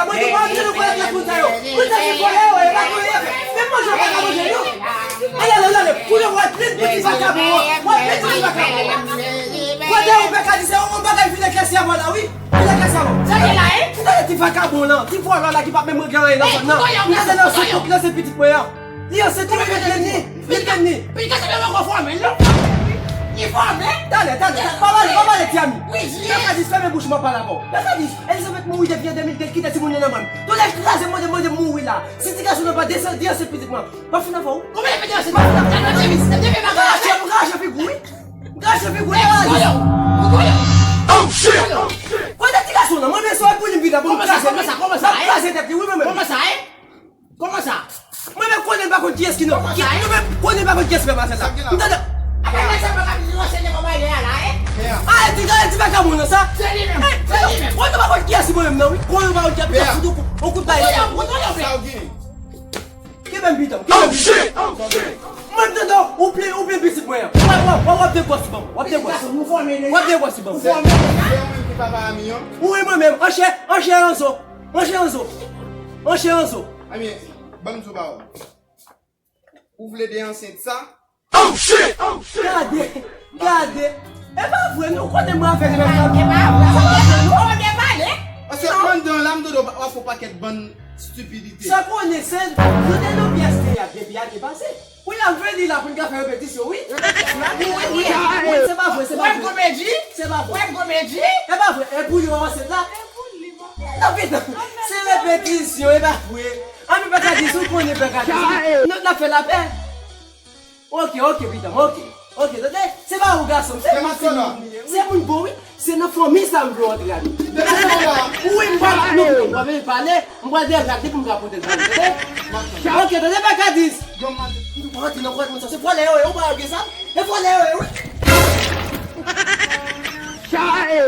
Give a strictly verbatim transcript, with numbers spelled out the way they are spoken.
Mwen te pa antre nan kolèk la pou sa yo. Mwen te di vòlè yo, e pa pou yo fè. Menm manje yo pa ka manje, non. Ale, ale, ale, ale. Pou yo wè plen piti vakabon an. Wè plen piti vakabon an. Wè de ou pè ka di se yon bagay vin enklèsi avè w la, wi. Vin enklèsi avè w. Sa gen la, e? Ou tande ti vakabon lan, ti vòlè la ki pa menm regle anyen nan zòn nan. Ou tande nan sou kout lan se pitit mwen an. Li ansent li mete ni. Li te ni. Pika se menm ankò fòme, non? Li fòme? Talè, talè, talè. Pa pale, pa pale, ti ami. Wi, di. Pè ka di fèmen bouch mwen pale avè w. Pè ka di, Elizabeth mouri depi an de mil kenz, kite timoun nan nan men m. Tande kraze mande mande mouri la. Si ti gason nan pa desann, di ansent pitit mwen. Pa fin avè w. Kòman li fè di ansent? Pa fin avè w. Rache, rache figi w, wi. Rache figi w, rache. Kote ti gason nan? Mwen men sou pou li m vin la pou m kraze. Kòman sa, kòman sa, kòman sa, kòman sa, e? Kòman sa? Mwen menm konnen m pa konn kiyès ki nan. Mwen menm konnen m pa konn kiyès ki nan masèl la. M tande. Apa nèg sa pa ka vin ranse devan bagay la, e? A, e ti, e ti vakabon nan sa? Se li menm, se li menm. Konnen m pa konn kiyès ki mwen menm nan, wi. Konnen m pa konn kiyès ki nan. Fout ou kou, on kout bagay. Konnen m, konnen m. Kenbe m pitan, kenbe m pitan. Mwen m tande ou plen, ou plen pitit mwen an. W ap, w ap, w ap degòs ban m, w ap degòs. W ap degòs ban m. Se ou menm ki papa Ami an? Wi, mwen menm. An chè, an chè an zo. An chè an zo. An chè an zo. Ami, ban m di w bagay. Ou vle de ansent sa? Gade, gade. E pa vre, nou konnen mwen avè li menm nan. E pa vre, ou konnen nou konnen pale. Paske pandan la, m tande w ap fè yon pakèt bann stipidite. Sa konnen, se, nou te nan pyès teyat depi ane pase. Wi, la, m vle li la pou n ka fè repetisyon, wi. Wi, wi, wi. Wi, se pa vre, se pa vre. Wèb komedi? Se pa vre. Wèb komedi? E pa vre, e pou li w ap ansent la? Nan pita, se repetisyon, e pa vre. Ami pè ka di, si w konnen pè ka di, nou, n ap fè lapè. Ok, ok, pitan, ok. Ok, tande, se pa ou gason, se pa se moun li ye, wi. Se moun bon, wi. Se nan fanmi sa m vle w antre a nou. Wi, m pa, non, non, m pa vle pale, m pral de rad pou m ka pote l ba nou, tande? Ok, tande, pè ka di. Yo, man, nou pa antre nan kòlèt moun sa, se vòlè yo ye, ou pa gen sa? Se vòlè yo ye, wi. Chae!